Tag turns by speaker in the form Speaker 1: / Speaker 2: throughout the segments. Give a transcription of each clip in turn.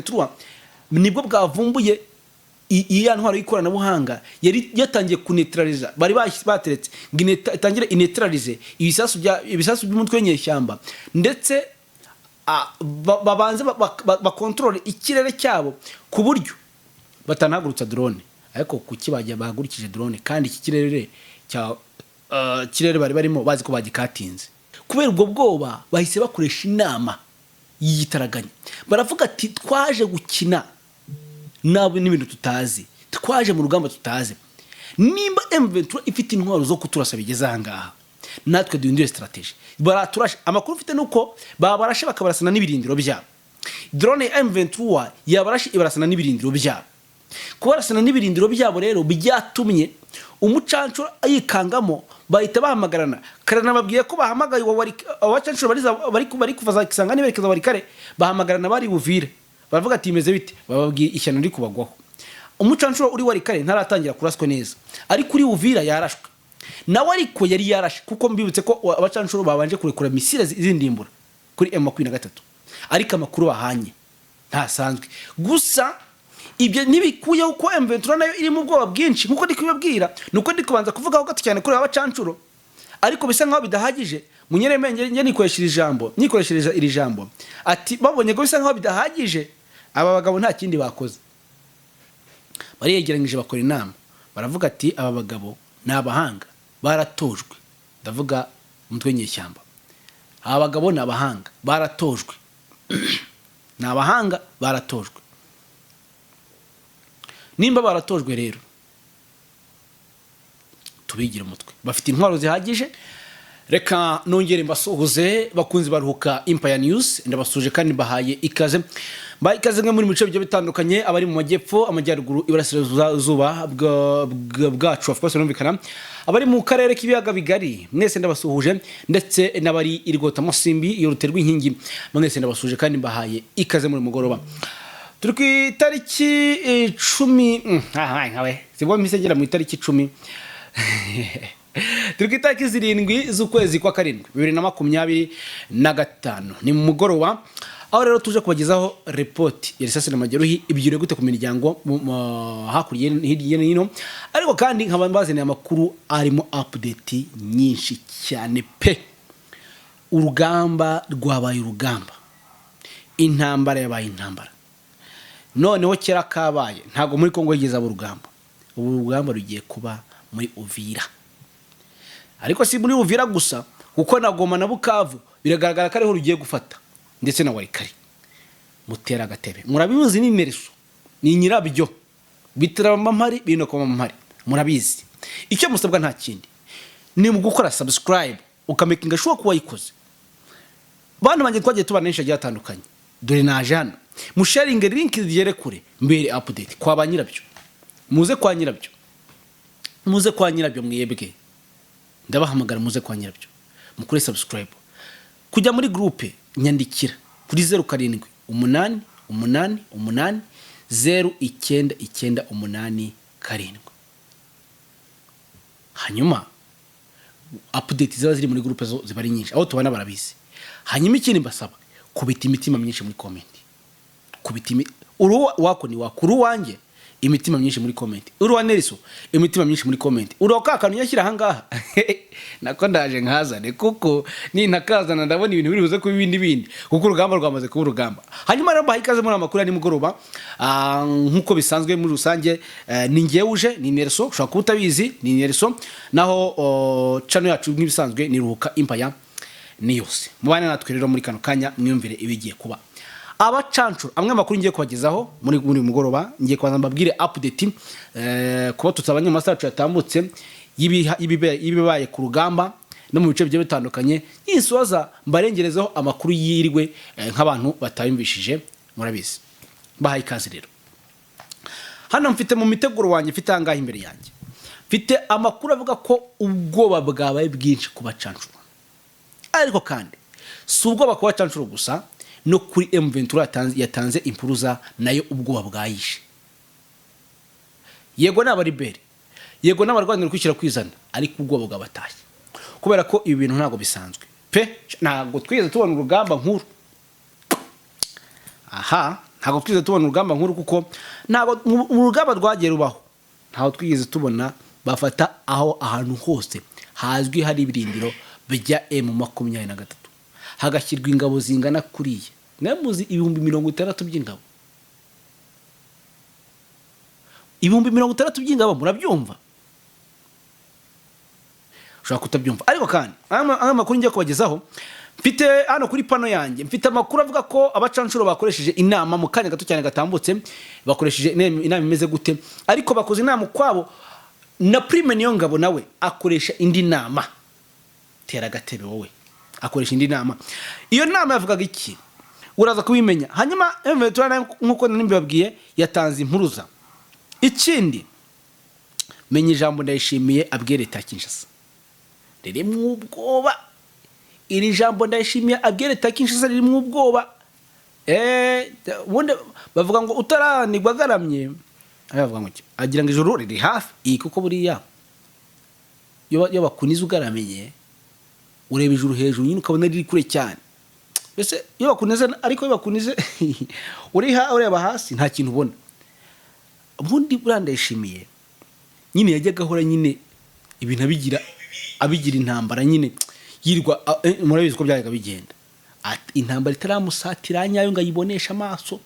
Speaker 1: M23 nibwo bwavumbuye iya ntwaro y'ikoranabuhanga yari yatangiye kuneutraliza, bari bateretse ngo itangire ineutralize ibisasu by'umutwe w'inyeshyamba, ndetse babanze bakontorore ikirere cyabo ku buryo batanahagurutsa drone. Ariko kuki bajya bahagurukije drone kandi iki kirere cya kirere bari barimo bazi ko bagikatinze? Kubera ubwo bwoba bahise bakoresha inama y'igitaraganya, baravuga ati: "Twaje gukina nabo n'ibintu tutazi, twaje mu rugamba tutazi. Nimba M23 ifite intwaro zo kuturasa bigeze aha ngaha, natwe duhindure strategy." Baraturashe. Amakuru ufite nuko babarashe bakabarasana n'ibirindiro byabo. Drone ya M23 yabarashe ibarasana n'ibirindiro byabo. Kubarasana n'ibirindiro byabo rero byatumye umucancuro yikangamo, bahita bahamagarana. Karana babwiye ko bahamagaye uwo abacancuro bari kuva za Kisangani berekeza Walikale, bahamagarana bari Buvira, baravuga ati: "Bimeze bite?" Bababwiye ishyano riri kubagwaho. Umucancuro uri Walikale ntaratangira kuraswa neza, ariko uri Uvira yarashwe nawe, ariko yari yarashe, kuko mbibutse ko abacancuro babanje kurekura missile z'indimbura kuri M23, ariko amakuru bahanye ntasanzwe. Gusa ibyo ntibikuyeho ko M23 nayo iri mu bwoba bwinshi. Nkuko ndi kubibabwira, nuko ndi kubanza kuvugaho gato cyane kuri aba bacancuro, ariko bisa nkaho bidahagije. Munyeremenge njye nikoresheje iri jambo ati: "Babonye ko bisa nkaho bidahagije." Aba bagabo nta kindi bakoze, bariyegeranyije bakora inama, baravuga ati: "Aba bagabo ni abahanga, baratojwe." Ndavuga umutwe w'inyeshyamba. Aba bagabo ni abahanga, baratojwe, ni abahanga, baratojwe. Nimba baratojwe rero, tubigire umutwe, bafite intwaro zihagije. Reka nongere mbasuhuze, bakunzi baruhuka Empire News. Ndabasuhuje kandi mbahaye ikaze, mbahaye ikaze mwe muri mu bice bigiye bitandukanye, abari mu majyepfo, amajyaruguru, iburasirazuba bwacu, of course birumvikana, abari mu karere k'ibiyaga bigari, mwese ndabasuhuje, ndetse n'abari i Rwotamasimbi iyo ruterwa inkingi, mwese ndabasuhuje kandi mbahaye ikaze muri mugoroba. Turi ku itariki 10, nkawe sibwo mpise ngera mu itariki 10. Turi ku itariki 7 z'ukwezi kwa karindwi 2025, ni mu mugoroba, aho rero tuje kubagezaho ripoti ya risasi na majeruhi, ibyure gute ku miryango hakurya hirya no hino. Ariko kandi nkaba mbazaniye amakuru arimo update nyinshi cyane pe. Urugamba rwabaye urugamba, intambara yabaye intambara. Noneho kera kabaye, ntabwo muri Kongo higeze aba urugamba. Ubu urugamba rugiye kuba muri Uvira, ariko si muri Uvira gusa, kuko na Goma na Bukavu biragaragara ko ariho rugiye gufata, ndetse na Walikale. Mutera agatebe, murabizi, ni Meriso ni nyirabyo, bitarama mpari binakoma mpari, murabizi. Icyo musabwa nta kindi, ni mu gukora subscribe, ukamakinga sure ko wayikoze. Bantu banjye twagiye tubana henshi hagiye hatandukanye, dore naje hano, musharinge link zigere kure, mbere update kwa ba nyirabyo. Muze kwa nyirabyo, muze kwa nyirabyo, mwebwe ndabahamagara, muze kwa nyirabyo, mukore subscribe. Kujya muri groupe, nyandikira kuri 0788809987. Hanyuma update ziba ziri muri groupe zo ziba ari nyinshi, aho tubana barabizi. Hanyuma ikindi mbasaba, kubita imitima myinshi muri comment. Kubita uri wako ni wako, uri uwanjye, imitima myinshi muri comment. Uri uwa Nelson, imitima myinshi muri comment. Uri uwa ka kantu yashyira ahangaha nako ndaje nkazane, kuko nintakazana ndabona ibintu biri buze kuba ibindi bindi, kuko urugamba rwamaze kuba urugamba. Hanyuma rero mbahaye ikaze muri aya makuru ya nimugoroba. Nk'uko bisanzwe muri rusange, ni ngewe uje, ni Nelson. Ushobora kuba utabizi, ni Nelson. Naho channel yacu nk'ibisanzwe ni Ruhuka Empire News. Mubane natwe rero muri kano kanya, mwiyumvire ibigiye kuba. Abacancuro, amwe amakuru ngiye kubagezaho muri uyu mugoroba, ngiye kubanza mbabwire update kuba tutabanye mu masaha yacu yatambutse y'ibibaye ku rugamba no mu bice bigiye bitandukanye. Ninsoza mbarengerezeho amakuru yiriwe, nk'abantu batayumvishije, murabizi. Bahaye ikaze rero. Hano mfite mu miteguro wanjye, mfite ahangaha imbere yanjye, mfite amakuru avuga ko ubwoba bwabaye bwinshi ku bacancuro. Ariko kandi si ubwoba ku bacancuro gusa, no kuri M23 yatanze impuruza, nayo ubwoba bwayishe. Yego ni abariberi, yego n'abarwanira kwishyira kwizana, ariko ubwoba bwabatashye kubera ko ibi bintu ntabwo bisanzwe pe. Ntabwo twigeze tubona urugamba nk'uru. Aha Ntabwo twigeze tubona urugamba nkuru, kuko ntabwo mu rugamba rwagiye rubaho ntabwo twigeze tubona bafata aho ahantu hose hazwi hari ibirindiro bya M23, hagashyirwa ingabo zingana kuriya. Nawe muzi 60,000 by'ingabo, 60,000 by'ingabo, murabyumva? Ushobora kutabyumva, ariko kandi aya makuru ngiye kubagezaho mfite hano kuri pano yanjye, mfite amakuru avuga ko abacanshuro bakoresheje inama mu kanya gato cyane gatambutse. Bakoresheje inama imeze gute? Ariko bakoze inama ukwabo, na Prime Niyongabo nawe akoresha indi nama. Tera agatebe wowe. Akoresha indi nama. Iyo nama yavugaga iki? Uraza kubimenya. Hanyuma M23 nayo, nk'uko nari mbibabwiye, yatanze impuruza. Ikindi, menya ijambo Ndayishimiye abwiye leta ya Kinshasa ririmo ubwoba. Iri jambo Ndayishimiye abwiye leta ya Kinshasa ririmo ubwoba. Ubundi bavuga ngo utaranigwa agaramye, bavuga ngo iki? Agira ngo ijuru riri hafi iyi, kuko buriya iyo bakunize ugaramiye, ureba ijuru hejuru nyine ukabona riri kure cyane. Mbese iyo bakunize, ariko iyo bakunize ureba hasi nta kintu ubona. Ubundi buriya Ndayishimiye nyine yajyaga ahora nyine ibintu abigira intambara nyine, yirwa murabizi ko byajyaga bigenda. Intambara itaramusatira nyayo ngo ayiboneshe amaso.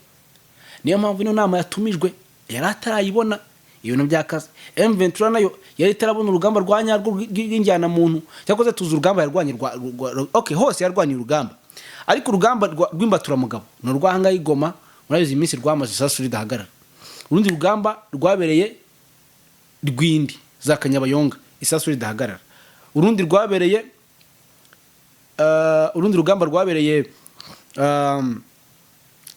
Speaker 1: Niyo mpamvu ino nama yatumijwe yari atarayibona. Ibintu byakaze. M23 nayo yari itarabona urugamba rwa nyarwo rw'injyana muntu. Cyakoze tuzi urugamba yarwanye okay, hose yarwaniye urugamba, ariko urugamba rw'imbaturamugabo ni urw'ahangaha i Goma. Murabizi iminsi rwamaze isasu ridahagarara. Urundi rugamba rwabereye Rwindi za Kanyabayonga, isasu ridahagarara. Urundi rwabereye urundi rugamba rwabereye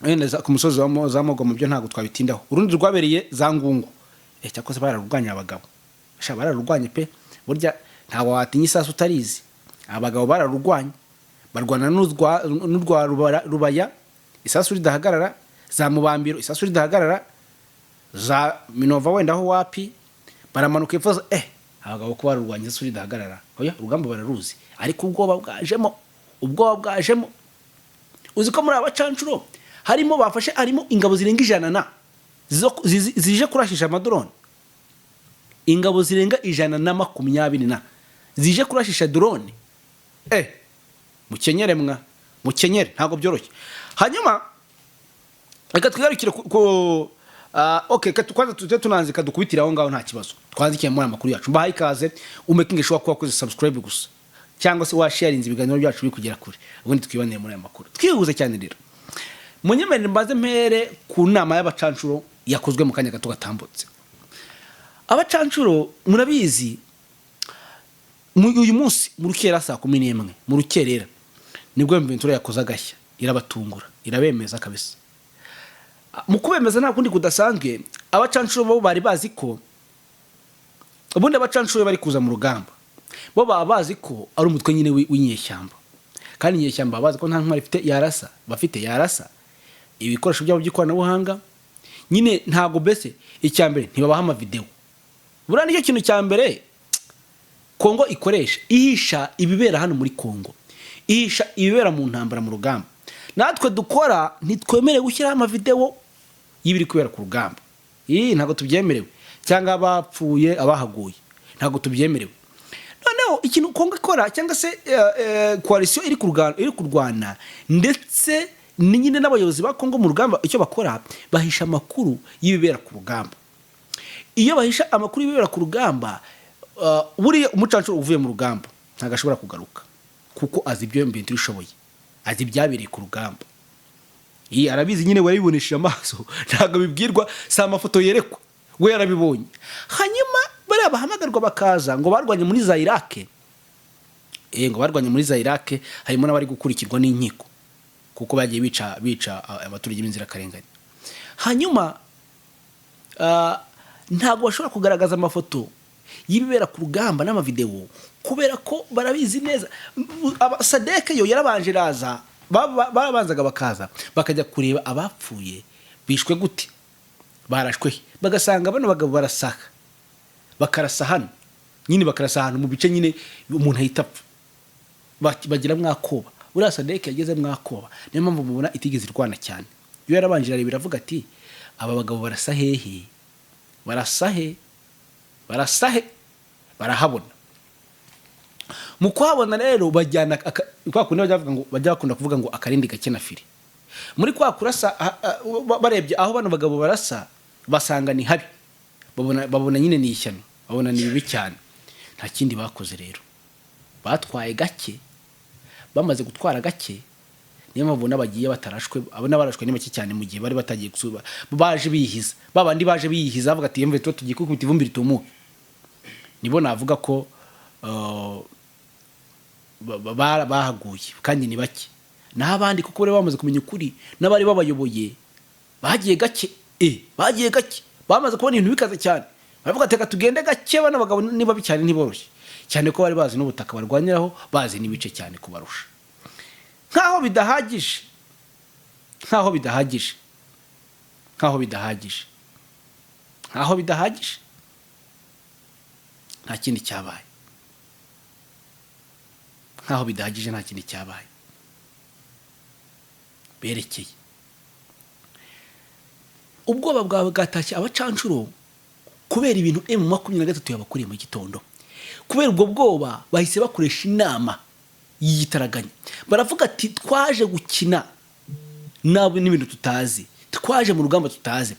Speaker 1: wenda ku musozi wa za Mogo, mu byo ntabwo twabitindaho. Urundi rwabereye za Ngungu. Cyakoze bararurwanya abagabo. Sha, bararurwanye pe. Burya ntabwo watinya isasu utarizi. Abagabo bararurwanya, barwana n'urwa Rubaya, isasu ridahagarara, za Mubambiro, isasu ridahagarara, za Minova, wenda aho wapi, baramanuka epfo abagabo ko barurwanya isasu ridahagarara. Oya, urugamba bararuzi, ariko ubwoba bwajemo, ubwoba bwajemo. Uzi ko muri abacanshuro harimo bafashe, harimo ingabo zirenga 100 na zije kurashisha amadrone, ingabo zirenga 120 na zije kurashisha drone. Mukenyere mwa, mukenyere, ntabwo byoroshye. Hanyuma reka twigarukire okay, kwanza tujye tunanzika, dukubitire aho ngaho, nta kibazo. Twanzikiye muri amakuru yacu. Mbahaye ikaze, umakinge sure ko wakoze subscribe gusa, cyangwa se washarinze ibiganiro byacu biri kugera kure, ubundi twibanire muri aya makuru twihuse cyane. Rero munyemerere mbaze mpere ku nama y'abacanshuro yakozwe mu kanya gato gatambutse. Abacanshuro murabizi, uyu munsi mu rukera saa 11 mu rukerera nibwo M23 yakoze agashya, irabatungura, irabemeza kabisa. Mu kubemeza nta kundi kudasanzwe, abacanshuro bo bari bazi ko ubundi abacanshuro bari kuza mu rugamba, bo baba bazi ko ari umutwe nyine w'inyeshyamba, kandi inyeshyamba baba bazi ko nta ntwari ifite yarasa, bafite yarasa ibikoresho byabo by'ikoranabuhanga nyine ntabwo. Mbese icya mbere, ntibabaha amavidewo. Buriya nicyo kintu cya mbere Kongo ikoresha ihisha ibibera hano muri Kongo, ihisha ibibera mu ntambara, mu rugamba. Natwe dukora ntitwemerewe gushyiraho amavidewo y'ibiri kubera ku rugamba. Iyi ntabwo tubyemerewe, cyangwa abapfuye, abahaguye, ntabwo tubyemerewe. Noneho ikintu Kongo ikora, cyangwa se coalition iri kurwana, ndetse ni nyine n'abayobozi ba Kongo mu rugamba, icyo bakora bahisha amakuru y'ibibera ku rugamba. Iyo bahisha amakuru y'ibibera ku rugamba, buriya umucancuro uvuye mu rugamba ntabwo ashobora kugaruka, kuko azi ibyo M23 ishoboye, azi ibyabereye ku rugamba. Iyi arabizi nyine, warabibonesheje amaso, ntabwo bibwirwa, si amafoto yerekwa, we yarabibonye. Hanyuma bariya bahamagarwa bakaza ngo barwanye muri za Irake, ngo barwanye muri za Irake, harimo n'abari gukurikirwa n'inkiko kuko bagiye bica abaturage b'inzirakarengane. Hanyuma ntabwo bashobora kugaragaza amafoto y'ibibera ku rugamba n'amavidewo, kubera ko barabizi neza. SADC yo yarabanje iraza, barabanzaga bakaza bakajya kureba abapfuye bishwe gute, barashwe he, bagasanga bano bagabo barasaka, bakarasa hano nyine, bakarasa ahantu mu bice nyine umuntu ahita apfa. Bagira mwakoba. Buriya SADC yageze mwakoba, niyo mpamvu mubona itigeze irwana cyane. Yo yarabanje irareba, iravuga ati: "Aba bagabo barasa hehe? Barasa he? Barasa he?" Barahabona. Mu kuhabona rero bajyana kwa kundi bajya bavuga ngo, bajya bakunda kuvuga ngo akarindi gake na firi. Muri kwa kurasa, barebye aho bano bagabo barasa, basanga ni habi. Babona nyine ni ishyano, babona ni bibi cyane. Nta kindi bakoze rero, batwaye gake. Bamaze gutwara gake, niyo mpamvu ubona bagiye batarashwe. Abo n'abarashwe ni bake cyane. Mu gihe bari batagiye gusuba, baje biyihiza, babandi baje biyihiza bavuga ati: "Yemwe, tuba tugiye kwikubita ivumbi ritumuke." Nibo navuga ko bahaguye, kandi ni bake. Naho abandi, kuko bari bamaze kumenya ukuri n'abari babayoboye, bagiye gake. Bagiye gake, bamaze kubona ibintu bikaze cyane, baravuga ati: "Reka tugende gake, bano bagabo niba babi cyane ntiboroshye cyane." Ko bari bazi n'ubutaka barwaniraho, bazi n'ibice cyane kubarusha. Nkaho bidahagije, nkaho bidahagije, nkaho bidahagije, nkaho bidahagije, nta kindi cyabaye. Nkaho bidahagije, nta kindi cyabaye. Berekeye ubwoba bwawe bwatashye abacanshuro kubera ibintu M23 yabakoreye mu gitondo. Kubera ubwo bwoba, bahise bakoresha inama y'igitaraganya, baravuga ati: "Twaje gukina nabo n'ibintu tutazi, twaje mu rugamba tutazi.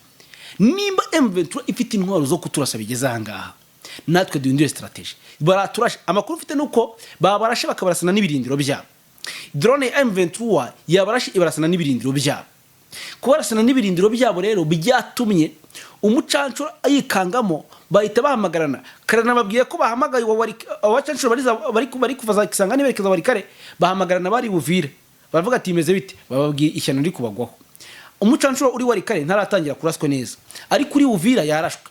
Speaker 1: Nimba M23 ifite intwaro zo kuturasa bigeze aha ngaha, natwe duhindure strategy." Baraturashe. Amakuru mfite nuko babarashe bakabarasana n'ibirindiro byabo. Drone ya M23 yabarashe, ibarasana n'ibirindiro byabo. Kubarasana n'ibirindiro byabo rero byatumye umucancuro yikangamo, bahita bahamagarana. Kare nababwiye ko bahamagaye uwo abacancuro bari kuva za Kisangani berekeza Walikale, bahamagarana bari Buvira, baravuga ati: "Bimeze bite?" Bababwiye ishyano riri kubagwaho. Umucancuro uri Walikale ntaratangira kuraswa neza, ariko uri Uvira yarashwe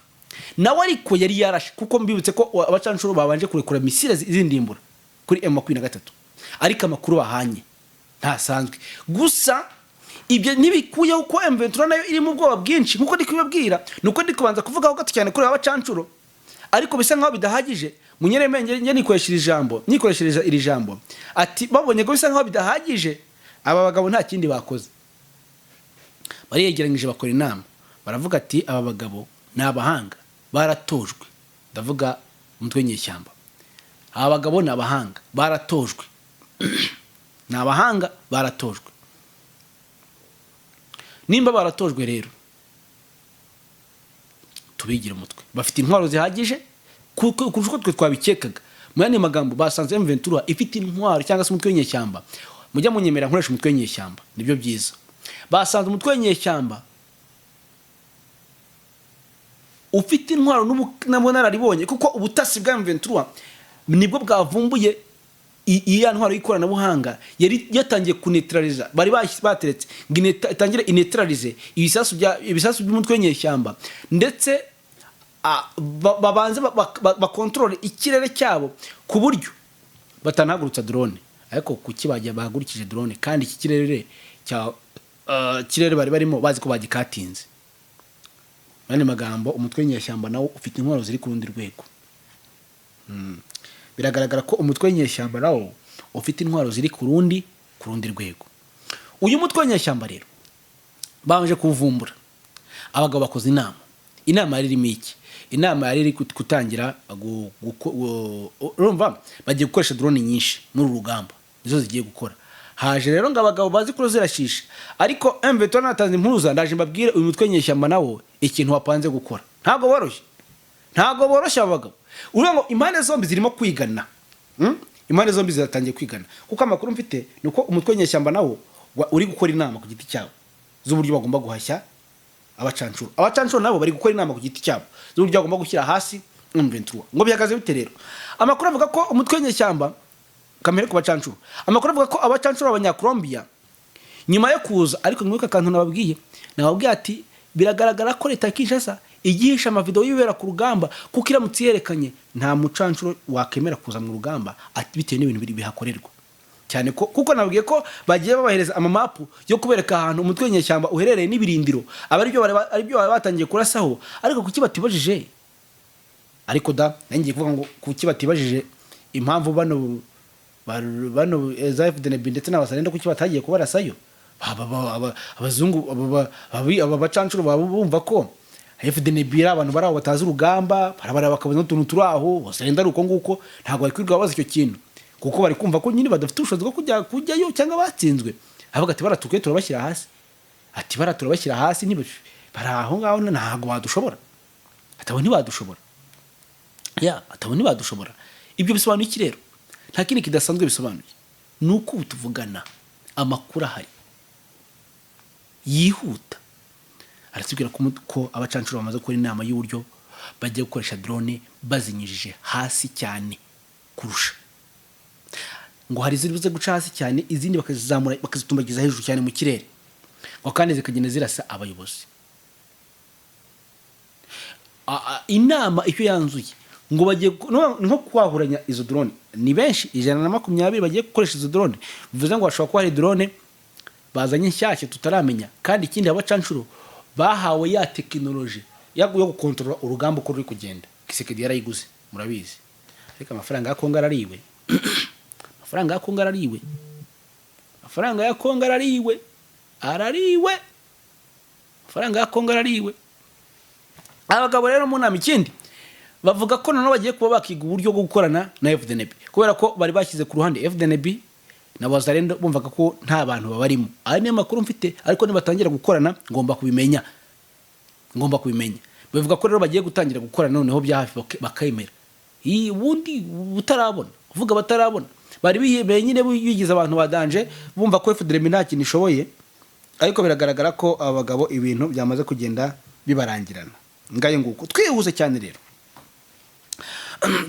Speaker 1: nawe, ariko yari yarashe, kuko mbibutse ko abacancuro babanje kurekura missile z'indimbura kuri M23, ariko amakuru bahanye ntasanzwe. Gusa ibyo ntibikuyeho ko M23 nayo iri mu bwoba bwinshi, nkuko ndi kubibabwira. Nuko ndi kubanza kuvugaho gato cyane kuri aba bacancuro, ariko bisa nkaho bidahagije. Munyereme njye nikoresheje iri jambo ati: babonye ko bisa nkaho bidahagije, aba bagabo nta kindi bakoze, bariyegeranyije, bakora inama, baravuga ati: "Aba bagabo ni abahanga, baratojwe." Ndavuga umutwe w'inyeshyamba. Aba bagabo ni abahanga, baratojwe, ni abahanga, baratojwe. Nimba baratojwe rero, tubigire umutwe. Bafite intwaro zihagije kurusha uko twe twabikekaga. Mu yandi magambo, basanze M23 ifite intwaro, cyangwa se umutwe w'inyeshyamba. Mujya munyemera nkoresha umutwe w'inyeshyamba, nibyo byiza. Basanze umutwe w'inyeshyamba ufite intwaro n'ubunararibonye, kuko ubutasi bwa M23 nibwo bwavumbuye iya ntwaro y'ikoranabuhanga yari yatangiye kunetraliza, bari bateretse ngo itangire inetralize ibisasu by'umutwe w'inyeshyamba, ndetse babanze bakontorore ikirere cyabo ku buryo batanahagurutsa drone. Ariko kuki bajya bahagurukije drone kandi iki kirere cya kirere bari barimo bazi ko bagikatinze? Mu yandi magambo, umutwe w'inyeshyamba nawo ufite intwaro ziri ku rundi rwego. Biragaragara ko umutwe w'inyeshyamba nawo ufite intwaro ziri ku rundi rwego. Uyu mutwe w'inyeshyamba rero babanje kuwuvumbura. Abagabo bakoze inama. Inama yari irimo iki? Inama yari iri gutangira urumva bagiye gukoresha drone nyinshi muri uru rugamba, nizo zigiye gukora. Haje rero ngo abagabo bazi ko zirashisha, ariko M23 natanze impuruza. Ndaje mbabwire uyu mutwe w'inyeshyamba nawo ikintu wapanze gukora. Ntabwo boroshye, ntabwo boroshye aba bagabo. Urumva ngo impande zombi zirimo kwigana. Impande zombi ziratangiye kwigana, kuko amakuru mfite ni uko umutwe w'inyeshyamba nawo uri gukora inama ku giti cyabo z'uburyo bagomba guhashya abacancuro. Abacancuro nabo bari gukora inama ku giti cyabo z'uburyo bagomba gushyira hasi M23. Ngo bihagaze bite rero? Amakuru avuga ko umutwe w'inyeshyamba kamere ku bacancuro, amakuru avuga ko abacancuro b'Abanyakolombiya nyuma yo kuza, ariko mwibuke akantu nababwiye ati: biragaragara ko leta ya Kinshasa igihisha amavideo y'ibibera ku rugamba, kuko iramutse yerekanye nta mucancuro wakemera kuza mu rugamba, ati bitewe n'ibintu biri bihakorerwa cyane ko, kuko nababwiye ko bagiye babahereza amamapu yo kubereka ahantu umutwe w'inyeshyamba uherereye n'ibirindiro, aba aribyo bari batangiye kurasaho. Ariko kuki batibajije? Ariko da nanjye ngiye kuvuga ngo kuki batibajije impamvu bano za FDNB ndetse n'Abasarenda, kuki batagiye kubarasayo? Abazungu aba bacancuro baba bumva ko FDNB ari abantu bari aho batazi urugamba, barabara bakabona utuntu turi aho wasenda ari uko nguko. Ntabwo bari kwirirwa babaza icyo kintu, kuko bari kumva ko nyine badafite ubushobozi bwo kujyayo cyangwa batsinzwe. Avuga ati: "Baratukuye, turabashyira hasi." Ati: "Bara turabashyira hasi, bari aho ngaho, ntabwo badushobora." Ati: "Abo ntibadushobora." Ya, ati: "Abo ntibadushobora." Ibyo bisobanuye iki rero? Nta kindi kidasanzwe bisobanuye, ni uko ubu tuvugana amakuru ahari yihuta aratubwira ko abacancuro bamaze gukora inama y'uburyo bagiye gukoresha drone bazinyujije hasi cyane kurusha, ngo hari iziri buze guca hasi cyane, izindi bakazizamura, bakazitumbagiza hejuru cyane mu kirere, ngo kandi zikagenda zirasa abayobozi. Inama icyo yanzuye, ngo bagiye nko kwahuranya izo drone. Ni benshi, 120 bagiye gukoresha izo drone. Bivuze ngo hashobora kuba hari drone bazanye nshyashya tutaramenya. Kandi ikindi, abacancuro bahawe ya tekinoloji yo gukontorora urugamba uko ruri kugenda. Tshisekedi yarayiguze, murabizi. Ariko amafaranga ya Kongo arariwe, amafaranga ya Kongo arariwe, amafaranga ya Kongo arariwe, arariwe, amafaranga ya Kongo arariwe. Abagabo rero mu nama, ikindi bavuga ko noneho bagiye kuba bakiga uburyo bwo gukorana na FDNB, kubera ko bari bashyize ku ruhande FDNB na Wazalendo, bumvaga ko nta bantu babarimo. Aya niyo makuru mfite, ariko nibatangira gukorana ngomba kubimenya, ngomba kubimenya. Bavuga ko rero bagiye gutangira gukorana noneho bya hafi, bakemera. Iyi ubundi butarabona uvuga batarabona, bari biyemeye nyine, bigize abantu ba danger, bumva ko FDNB nta kintu ishoboye. Ariko biragaragara ko aba bagabo ibintu byamaze kugenda bibarangirana. Ngayo nguko. Twihuse cyane rero,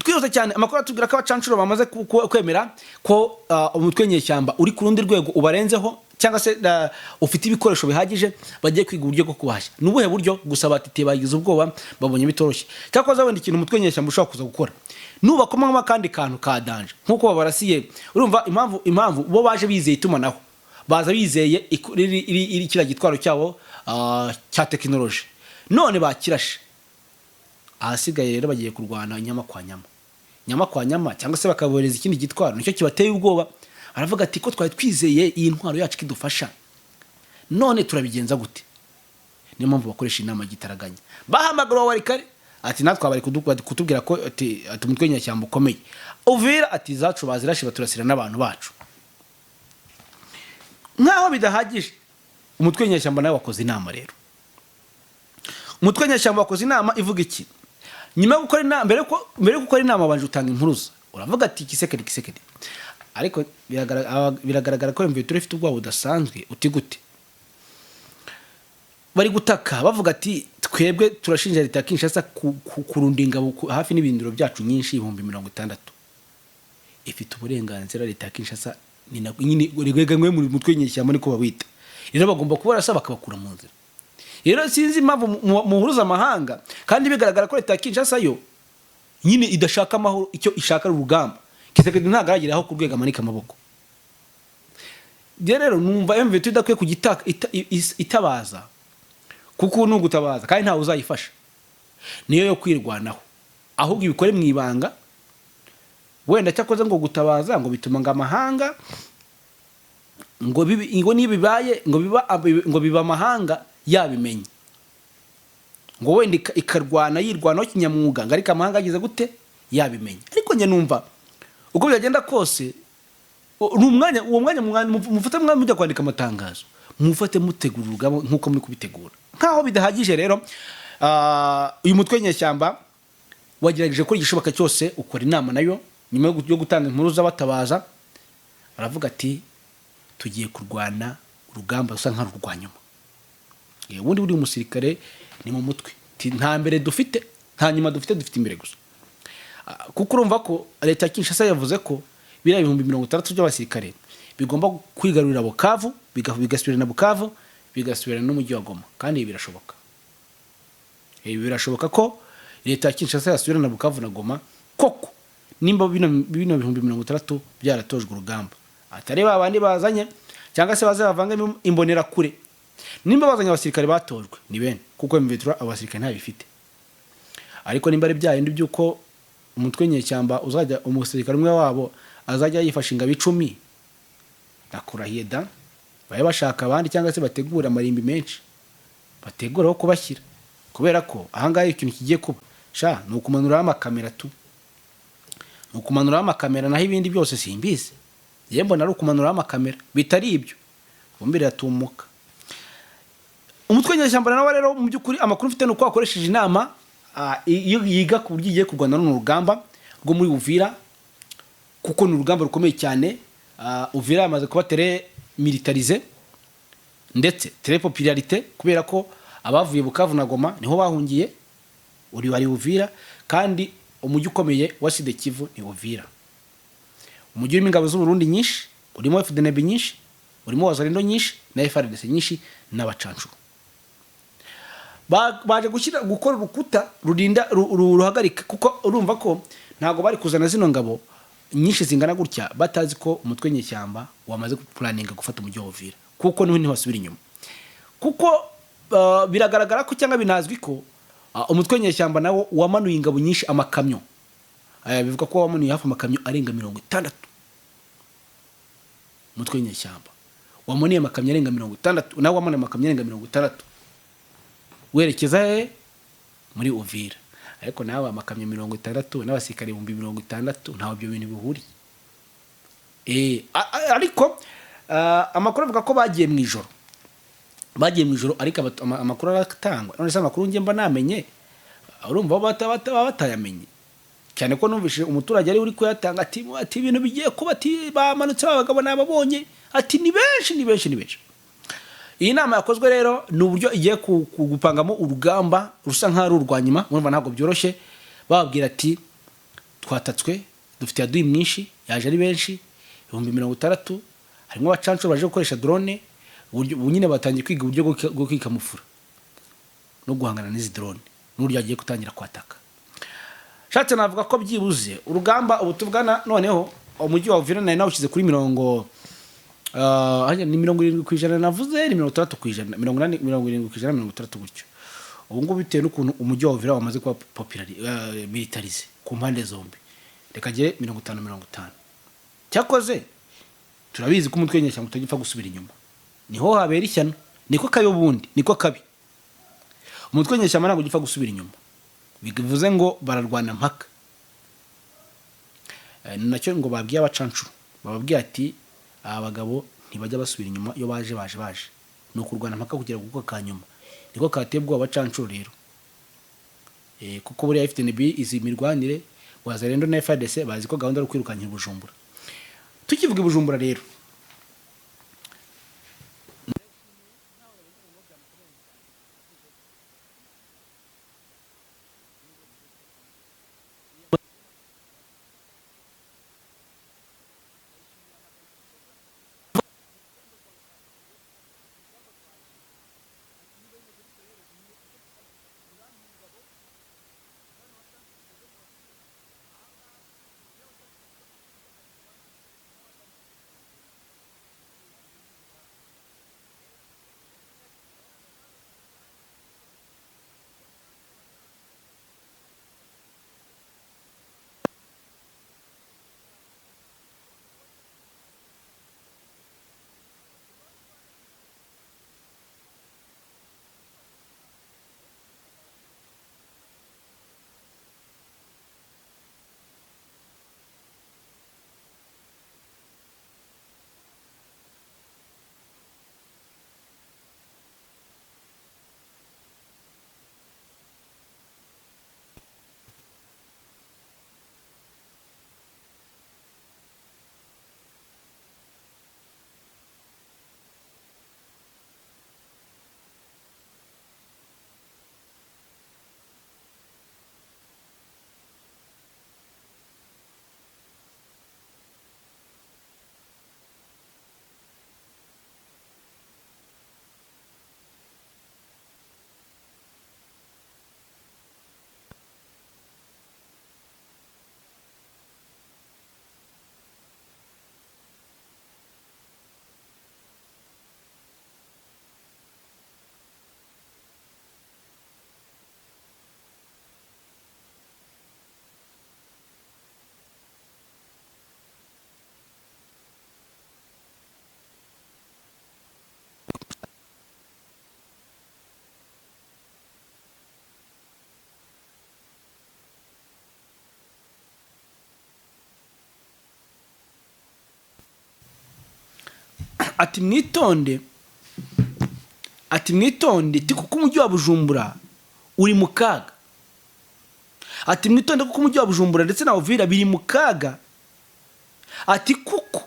Speaker 1: twihuse cyane, amakuru atubwira ko abacancuro bamaze kwemera ko umutwe nyeshyamba uri ku rundi rwego ubarenzeho, cyangwa se ufite ibikoresho bihagije. Bagiye kwiga uburyo bwo kubahashya. Ni ubuhe buryo? Gusa batitiye, bagize ubwoba, babonye bitoroshye. Cyakoze wenda ikintu umutwe nyeshyamba ushobora kuza gukora, nubakomamo akandi kantu ka danger nk'uko babarasiye. Urumva impamvu bo baje bizeye itumanaho, baza bizeye kiriya gitwaro cyabo cya tekinoloji, none bakirashe. Ahasigaye rero bagiye kurwana nyama kwa nyama, nyama kwa nyama, cyangwa se bakabohereza ikindi gitwaro. Nicyo kibateye ubwoba. Baravuga ati: "Ko twari twizeye iyi ntwaro yacu idufasha, none turabigenza gute?" Niyo mpamvu bakoresha inama y'igitaraganya. Bahamagara wa Walikale, ati: "Natwe bari kutubwira ko ati umutwe w'inyashyamba ukomeye Uvira, ati zacu bazirashe, baturasira n'abantu bacu." Nk'aho bidahagije, umutwe w'inyeshyamba nawe wakoze inama. Rero umutwe w'inyeshyamba wakoze inama ivuga iki? Nyuma yo gukora inama, mbere yo gukora inama wabanje utanga impuruza, uravuga ati: "Tshisekedi, Tshisekedi." Ariko biragaragara ko M23 ifite ubwoba budasanzwe. Uti gute? Bari gutaka bavuga ati: "Twebwe turashinja leta ya Kinshasa kurunda ingabo hafi n'ibirindiro byacu nyinshi, 60,000." Ifite uburenganzira leta ya Kinshasa, ni nyine rwega mwe mu mutwe w'inyeshyamba niko bawita. Rero bagomba kubarasa bakabakura mu nzira. Rero sinzi impamvu muhuruza amahanga, kandi bigaragara ko leta ya Kinshasa yo nyine idashaka amahoro, icyo ishaka ari urugamba. Tshisekedi ntabwo arageraho ku rwego amanika amaboko. Njye rero numva M23 idakwiye kujya itabaza, kuko ubu ni ugutabaza kandi ntawe uzayifasha, niyo yo kwirwanaho. Ahubwo ibikore mu ibanga wenda. Cyakoze ngo gutabaza ngo bituma ngo amahanga ngo nibibaye ngo biba amahanga yabimenye, ngo wenda ikarwana yirwanaho kinyamwuga, ngo ariko amahanga agize gute? Yabimenye. Ariko njye numva uko byagenda kose, ni umwanya, uwo mwanya mufate mwanya mujya kwandika amatangazo, mufate mutegura urugamba nk'uko muri kubitegura. Nk'aho bidahagije rero, uyu mutwe w'inyeshyamba wagerageje gukora igishoboka cyose, ukora inama nayo nyuma yo gutanga inkuru z'abatabaza. Baravuga ati: "Tugiye kurwana urugamba rusa nk'urwa nyuma." Ubundi buri musirikare ni mu mutwe. Ati: "Nta mbere dufite, nta nyuma dufite, dufite imbere gusa." Kuko urumva ko leta ya Kinshasa yavuze ko biriya 60,000 by'abasirikare bigomba kwigarurira Bukavu, bigasubirana Bukavu, bigasubirana n'umujyi wa Goma. Kandi ibi birashoboka, ibi birashoboka ko leta ya Kinshasa yasubirana Bukavu na Goma koko, nimba bino 60,000 byaratojwe urugamba, atari ba bandi bazanye, cyangwa se baze bavangemo imbonerakure. Nimba bazanye abasirikare batojwe ni bene, kuko M23 abasirikare ntabifite. Ariko nimba ari bya bindi by'uko umutwe w'inyeshyamba uzajya umusirikare umwe wabo azajya yifasha ingabo 10, ndakurahiye da. Babe bashaka abandi cyangwa se bategura amarimbi menshi, bategura aho kubashyira, kubera ko ahangaha ikintu kigiye kuba sha ni ukumanuraho amakamera tu, ni ukumanuraho amakamera, naho ibindi byose simbizi. Njye mbona ari ukumanuraho amakamera, bitari ibyo vumbi riratumuka. Umutwe w'inyeshyamba nawe rero, mu by'ukuri amakuru mfite ni uko wakoresheje inama iyo yiga ku buryo igiye kurwana runo rugamba rwo muri Uvira, kuko ni urugamba rukomeye cyane. Uvira yamaze kuba très militarisée ndetse très popularité, kubera ko abavuye Bukavu na Goma niho bahungiye, uri wari Uvira. Kandi umujyi ukomeye wa Sud Kivu ni Uvira, umujyi urimo ingabo z'u Burundi nyinshi, urimo FDNB nyinshi, urimo Wazalendo nyinshi na FARDC nyinshi n'abacancuro. Baje gushyira gukora urukuta rurinda ruhagarika, kuko urumva ko ntabwo bari kuzana zino ngabo nyinshi zingana gutya batazi ko umutwe w'inyeshyamba wamaze guplanninga gufata umujyi wa Uvira, kuko niho ntibasubira inyuma, kuko biragaragara ko cyangwa binazwi ko umutwe w'inyeshyamba nawo wamanuye ingabo nyinshi, amakamyo. Bivuga ko wamanuye hafi amakamyo arenga 60. Umutwe w'inyeshyamba wamanuye amakamyo arenga 60, nawe wamanuye amakamyo arenga 60 werekeza he? Muri Uvira. Ariko nawe amakamyo 60 n'abasirikare 60,000, ntawe ibyo bintu bihuriye. Ariko amakuru avuga ko bagiye mu ijoro, bagiye mu ijoro, ariko amakuru aratangwa. None se amakuru njye mba namenye, urumva bo baba batayamenye cyane, ko numvise umuturage ari uri kuyatanga ati ibintu bigiye kuba, ati bamanutse, abagabo nababonye, ati ni benshi, ni benshi, ni benshi. Iyi nama yakozwe rero ni uburyo igiye gupangamo urugamba rusa nk'aho ari urwa nyuma. Murumva ntabwo byoroshye. Bababwira ati twatatswe, dufite adui mwinshi, yaje ari benshi, 60,000, harimo abacancuro baje gukoresha drone. Ubu nyine batangiye kwiga uburyo bwo kwikamufura no guhangana n'izi drone n'uburyo agiye gutangira kwataka. Shatse navuga ko byibuze urugamba ubu tuvugana noneho umujyi wa Uvira nari nawushyize kuri mirongo harya ni 70% navuze, ni 60%, 80, 70%, 60 gutyo. Ubu ngubu bitewe n'ukuntu umujyi wa Uvira wamaze kuba militarisé ku mpande zombi, reka gere 50 50. Cyakoze turabizi ko umutwe w'inyeshyamba utajya upfa gusubira inyuma, niho habera ishyano, niko kabi, ubundi niko kabi. Umutwe w'inyeshyamba ntabwo ujya upfa gusubira inyuma, bivuze ngo bararwana mpaka. Ni nacyo ngo babwiye abacancuro, bababwiye ati aba bagabo ntibajya basubira inyuma, iyo baje baje baje ni ukurwana mpaka kugera ku ka nyuma. Niko kateye ubwoba abacancuro rero. Kuko buriya FDNB izi mirwanire, Wazalendo na FARDC bazi ko gahunda ari ukwirukankira i Bujumbura. Tukivuga i Bujumbura rero, Ati mwitonde, ati mwitonde, ti kuko umujyi wa Bujumbura uri mu kaga. Ati mwitonde kuko umujyi wa Bujumbura ndetse na Uvira biri mu kaga. Ati kuko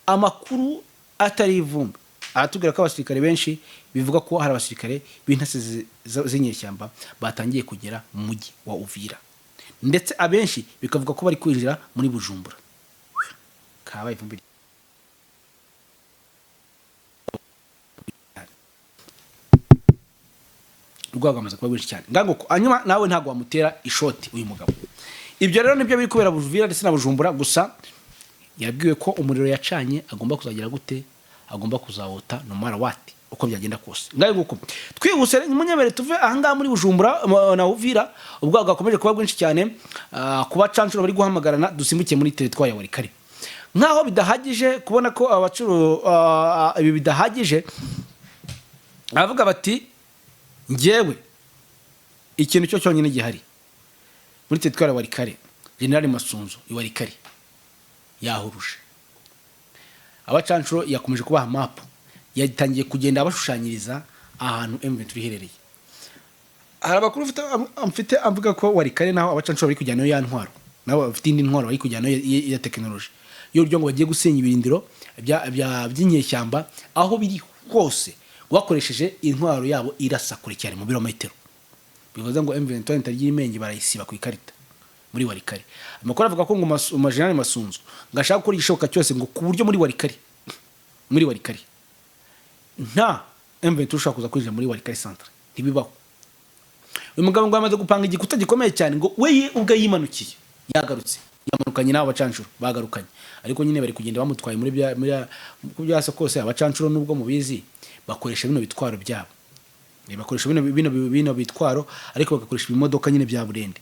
Speaker 1: amakuru atari ivumbi aratubwira ko abasirikare benshi, bivuga ko hari abasirikare b'intasi z'inyeshyamba batangiye kugera mu mujyi wa Uvira, ndetse abenshi bikavuga ko bari kwinjira muri Bujumbura. Kabaye ivumbi. Urwego rwamaze kuba rwinshi cyane ngango. Hanyuma nawe ntabwo wamutera ishoti uyu mugabo. Ibyo rero nibyo biri kubera Uvira ndetse na Bujumbura. Gusa yabwiwe ko umuriro yacanye agomba kuzagira gute? Agomba kuzawota no matter what, uko byagenda kose. Ngayo nguko. Twihuse rero, munyemere tuve ahangaha muri Bujumbura na Uvira, ubwo bwakomeje kuba bwinshi cyane, kuba cancuro bari guhamagarana, dusimbukiye muri teritwari ya Walikale. Nkaho bidahagije kubona ko abacuru ibi bidahagije, aravuga bati njyewe ikintu cyo cyonyine gihari muri teritwari ya Walikale, General Masunzu i Walikale yahuruje abacancuro, yakomeje kubaha mapu, yatangiye kugenda abashushanyiriza ahantu M23 iherereye. Hari amakuru mfite avuga ko Walikale naho abacancuro bari kujyanayo ya ntwaro, nabo bafite indi ntwaro bari kujyanayo ya tekinoloji y'uburyo ngo bagiye gusenya ibirindiro by'inyeshyamba aho biri hose bakoresheje intwaro yabo irasa kure cyane mu birometero. Bivuze ngo M23 itagira imenge, barayisiba ku ikarita muri Walikale. Amakuru avuga ko ngo General Masunzu ngo ashaka gukora igishoboka cyose ngo ku buryo muri Walikale nta M23 ushobora kuza kwinjira muri Walikale centre, ntibibaho. Uyu mugabo ngo yamaze gupanga igikuta gikomeye cyane, ngo we ubwe yimanukiye, yagarutse, yamanukanye n'abo bacancuro bagarukanye, ariko nyine bari kugenda bamutwaye muri bya muri ku byasa kose. Abacancuro, nubwo mubizi, bakoresha bino bitwaro byabo. Bakoresha bino bitwaro, ariko bagakoresha ibimodoka nyine bya burende.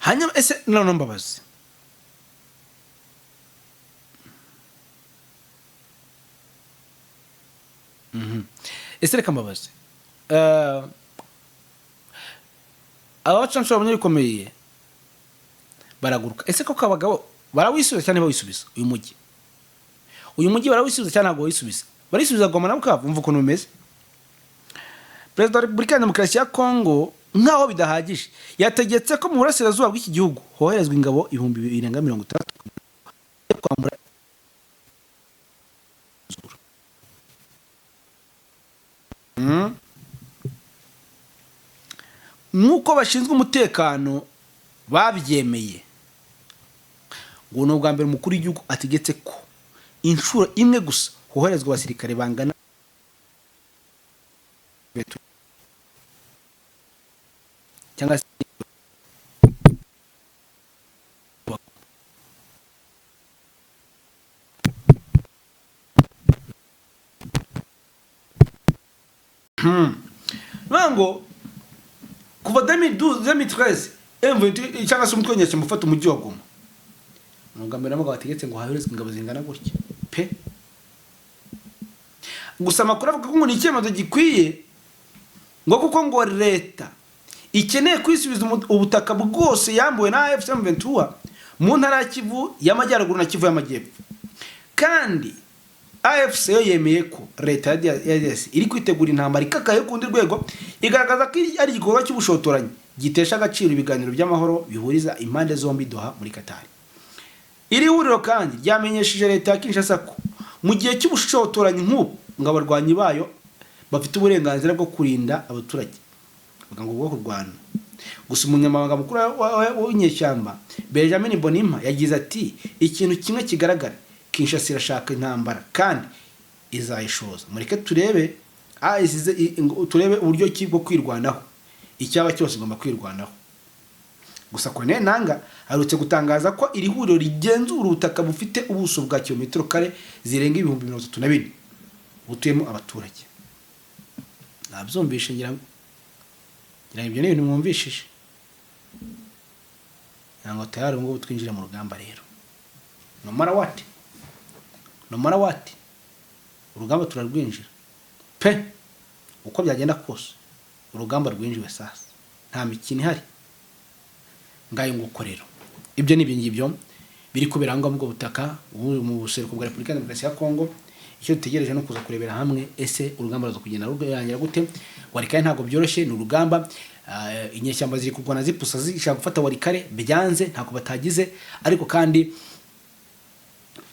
Speaker 1: Hanyuma ese none mbabazi, ese reka mbabazi, aba bacancuro babonye bikomeye baraguruka. Ese koko abagabo barawisubiza cyangwa ntibawisubiza uyu mujyi? Uyu mujyi barawisubiza cyangwa ntabwo bawisubiza? Barisubiza Goma na Bukavu. Umva ukuntu bimeze. Perezida wa Repubulika ya Demokarasi ya Kongo, nk'aho bidahagije, yategetse ko mu burasirazuba bw'iki gihugu hoherezwa ingabo 60,000 yo kwambura. Nk'uko bashinzwe umutekano babyemeye, ngo ni ubwa mbere umukuru w'igihugu ategetse ko inshuro imwe gusa hoherezwa abasirikare bangana cyangwa se. Bivuga ngo kuva 2012, 2013, M23 cyangwa se umutwe w'inyeshyamba ufata umujyi wa Goma, ni ubwa mbere nabwo bategetse ngo hoherezwe ingabo zingana gutya pe. Gusa amakuru avuga ko ngo ni icyemezo gikwiye, ngo kuko ngo leta ikeneye kwisubiza ubutaka bwose yambuwe na AFC M23 mu ntara ya Kivu y'Amajyaruguru na Kivu y'Amajyepfo. Kandi AFC yo yemeye ko leta ya DRC iri kwitegura intambara ikakaye ku rundi rwego, igaragaza ko ari igikorwa cy'ubushotoranyi gitesha agaciro ibiganiro by'amahoro bihuriza impande zombi Doha muri Qatar. Iri huriro kandi ryamenyesheje leta ya Kinshasa ko mu gihe cy'ubushotoranyi nk'ubu ngo abarwanyi bayo bafite uburenganzira bwo kurinda abaturage, bavuga ngo bwo kurwana. Gusa umunyamabanga mukuru w'inyeshyamba Benjamin Bonimpa yagize ati ikintu kimwe kigaragara, Kinshasa irashaka intambara kandi izayishoza, mureke turebe turebe uburyo ki bwo kwirwanaho, icyaba cyose igomba kwirwanaho. Gusa Corneille Nanga aherutse gutangaza ko iri huriro rigenzura ubutaka bufite ubuso bwa kilometero kare zirenga 34,000 butuyemo abaturage. Nabyumvishe, ngira ngo ibyo ni ibintu mwumvishije, ngira ngo tayari ubu ngubu twinjire mu rugamba rero. No matter what, no matter what, urugamba turarwinjira pe, uko byagenda kose urugamba rwinjiwe sasa, nta mikino ihari. Ngayo nguko rero, ibyo ni ibyo ngibyo Biri kubera aho ngaho mu bwo butaka ubu mu buseruko bwa Repubulika ya Demokarasi ya Kongo. Icyo dutegereje no kuza kurebera hamwe, ese urugamba ruza kugenda rurangira gute? Walikale ntabwo byoroshye, ni urugamba. Inyeshyamba ziri kurwana zipusa, zishaka gufata Walikale, byanze, ntako batagize. Ariko kandi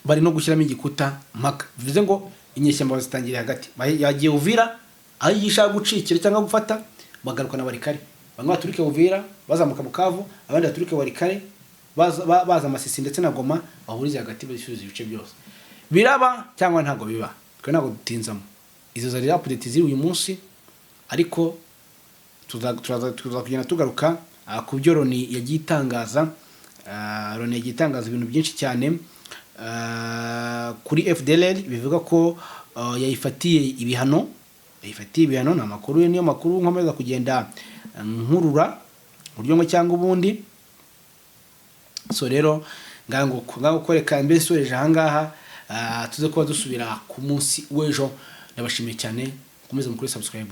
Speaker 1: bari no gushyiramo igikuta mpaka, bivuze ngo inyeshyamba bazitangiriye hagati. Yagiye Uvira aho ishaka gucikira cyangwa gufata, bagaruka na Walikale. Bamwe baturuke Uvira bazamuka Bukavu, abandi baturuke Walikale baza Masisi ndetse na Goma, bahurize hagati, bisubiza ibice byose. Biraba cyangwa ntabwo biba? Twe ntabwo dutinzamo. Izo zari update ziri uyu munsi, ariko turaza kugenda tugaruka ku byo Loni yagiye itangaza. Loni yagiye itangaza ibintu byinshi cyane kuri FDLR, bivuga ko yayifatiye ibihano. Yayifatiye ibihano, ni amakuru, niyo makuru nkomeza kugenda nkurura uburyo ngo cyangwa ubundi. So rero ngaho kwereka mbese nsoreje ahangaha. Tuze kuba dusubira ku munsi w'ejo. Ndabashimiye cyane, mukomeze mukore subscribe.